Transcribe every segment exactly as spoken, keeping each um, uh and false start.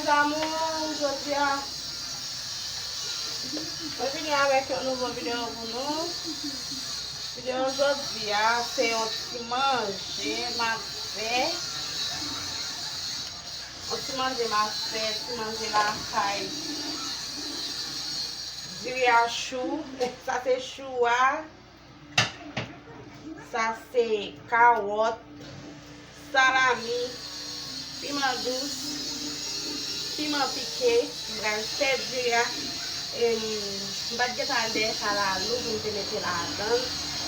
Mes amours, jodi a, mwen vini avèk yon nouvo videyo pou nou. Videyo jodi a, se yon ti manje m ap fè. Yon ti manje m ap fè, ti manje lakay. Diri a chou. Sa se chou a. Sa se kawòt, salami, piman dous, piman pike. M pral fè diri a. Em, m pa t gentan al dèyè kalalou pou m te mete ladan l.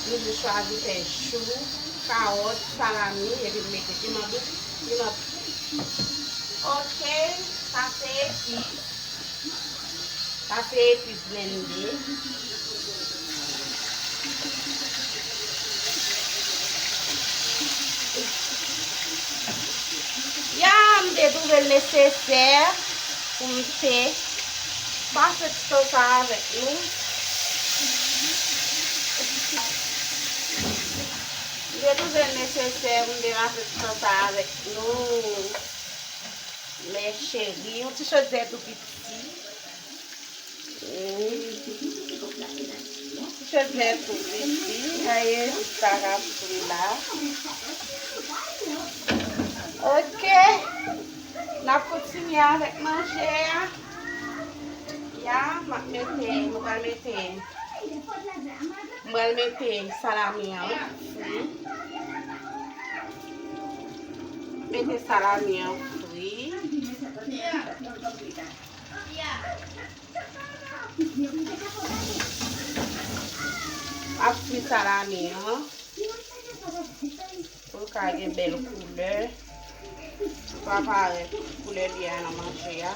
M jis chwazi fè chou, kawòt, salami, epi m mete piman dous, piman pike. Ok, sa se epis. Sa se epis blende. Ya, m te twouve l nesesè pou m te pase ti tan sa avèk nou. M te twouve l nesesè pou m te pase ti tan sa avèk nou. Mes chéries, yon ti chodyè tou piti. Wi. Ti chodyè tou piti. Aye, jis sa k ap fri la. Ok. N ap kontinye avèk manje a. Ya, m ap mete, mwen pral mete, mwen pral mete salami an fri. Mete salami an fri. M ap fri salami an pou l ka gen bèl koulè, pou l pa parèt koulè li a nan manje a.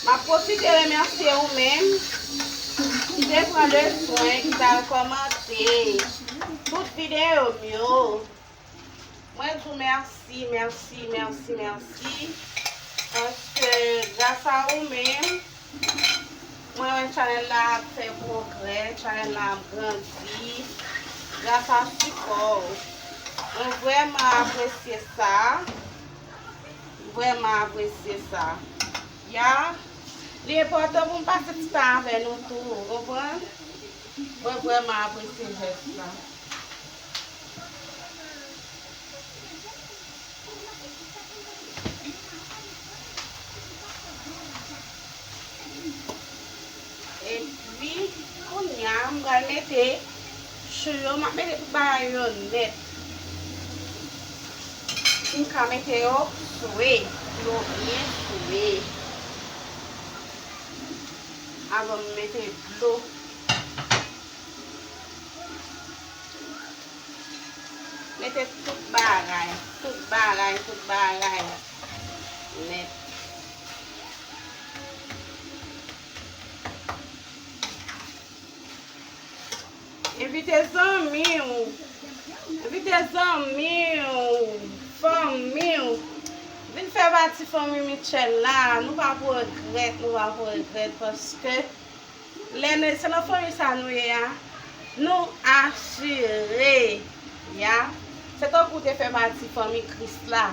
M ap pwofite remèsye ou menm ki te pran le swen, ki t al kòmante tout videyo m yo. Mwen di w mèsi, mèsi, mèsi, mèsi. Paske gras a ou menm, mwen wè chanèl la ap fè pwogrè, chanèl la ap grandi. Gras a sipò w. Mwen vrèman apresye sa. Vrèman apresye sa. Ya, li enpòtan pou m pase ti tan avè nou tou, ou konprann? Mwen vrèman apresye jès la. Epi, kounye a, m pral mete chou yo, m ap mete tout bagay yo nèt. M ka mete yo swe, pou yo byen swe. Avan m mete dlo. Mete tout bagay, tout bagay, tout bagay nèt. Envite zanmi w. Envite zanmi w, fanmi w. Vin fè pati fanmi Mitchell la. Nou p ap regrèt, nou p ap regrèt paske lè nou, se nan fanmi sa nou ye a, nou asire, ya. Se tankou w te fè pati fanmi Kris la.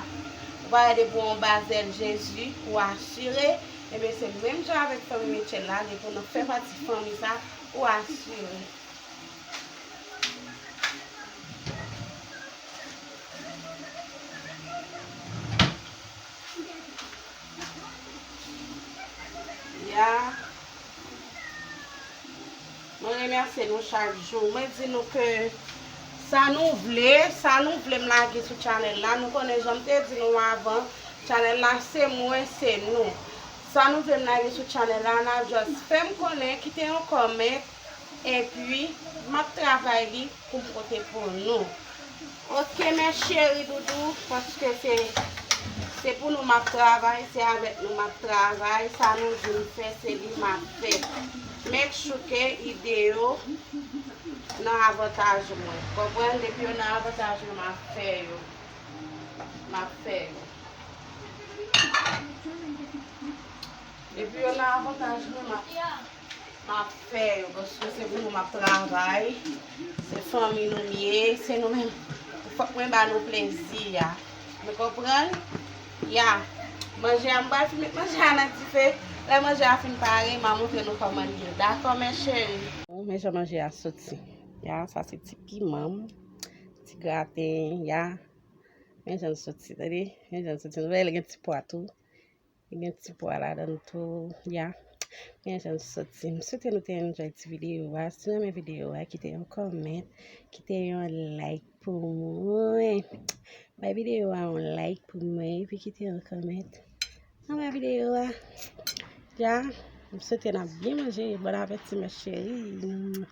Ou pa wè depi w anba zèl Jezi, ou asire. Ebyen, se menm jan avèk fanmi Mitchell la, depi w nan fè pati fanmi sa, ou asire. Ya. Mwen remèsye nou chak jou. Mwen di nou ke sa nou vle, sa nou vle m lage sou chanèl la. Nou konnen jan m te di nou avan, chanèl la se mwen, se nou. Sa nou vle m lage sou chanèl la, n a just fè m konnen, kite yon comment, epi m ap travay li pou m pote pou nou. Ok, mes chéris doudou, paske se, se pou nou m ap travay, se avèk nou m ap travay, sa nou di m fè, se li m ap fè. Make sure ke ide yo nan avantaj mwen. Konprann? Depi yo nan avantaj mwen, m ap fè yo. M ap fè yo. Depi yo nan avantaj mwen, m ap, m ap fè yo, paske se pou nou m ap travay. Se Fanmi nou m ye, se nou menm. Fòk mwen ba nou plezi a. Nou konprann? Ya. Manje a, m pral fin met manje a nan dife. Lè manje a fin pare, m a montre nou kòman l ye. Dakò, mes chéries? Men jan manje a soti. Ya, sa se ti piman m, ti graten, ya. Men jan l soti, tande. Men jan l soti. Nou wè l gen ti pwa tou. Li gen ti pwa ladan l tou, ya. Men jan l soti. M swete nou te enjoy ti videyo a. Si w renmen videyo a, kite yon kòmant, kite yon like pou mwen. Bay videyo a yon like pou mwen, epi kite yon kòmant anba videyo a. Ya, m swete n ap byen manje. Bon apeti, mes chéries.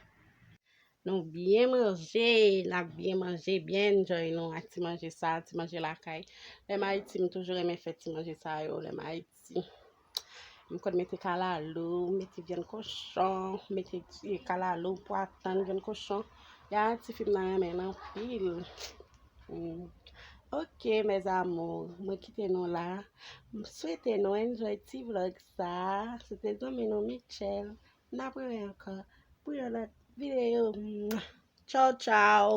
Nou byen manje, n ap byen manje, byen enjoy nou ak ti manje sa, ti manje lakay. Lè m Ayiti, m toujou renmen fè ti manje sa yo, lè m Ayiti. M konn mete kalalou, mete vyann kochon, mete ti kalalou, pwa tann, vyann kochon. Ya, ti fi m nan renmen l anpil. Hmm. Ok, mes amours, mwen kite nou la. M swete nou enjoy ti vlog sa. Se te zanmi nou Michelle. N ap rewè ankò pou yon lòt videyo. Tchaw, tchaw.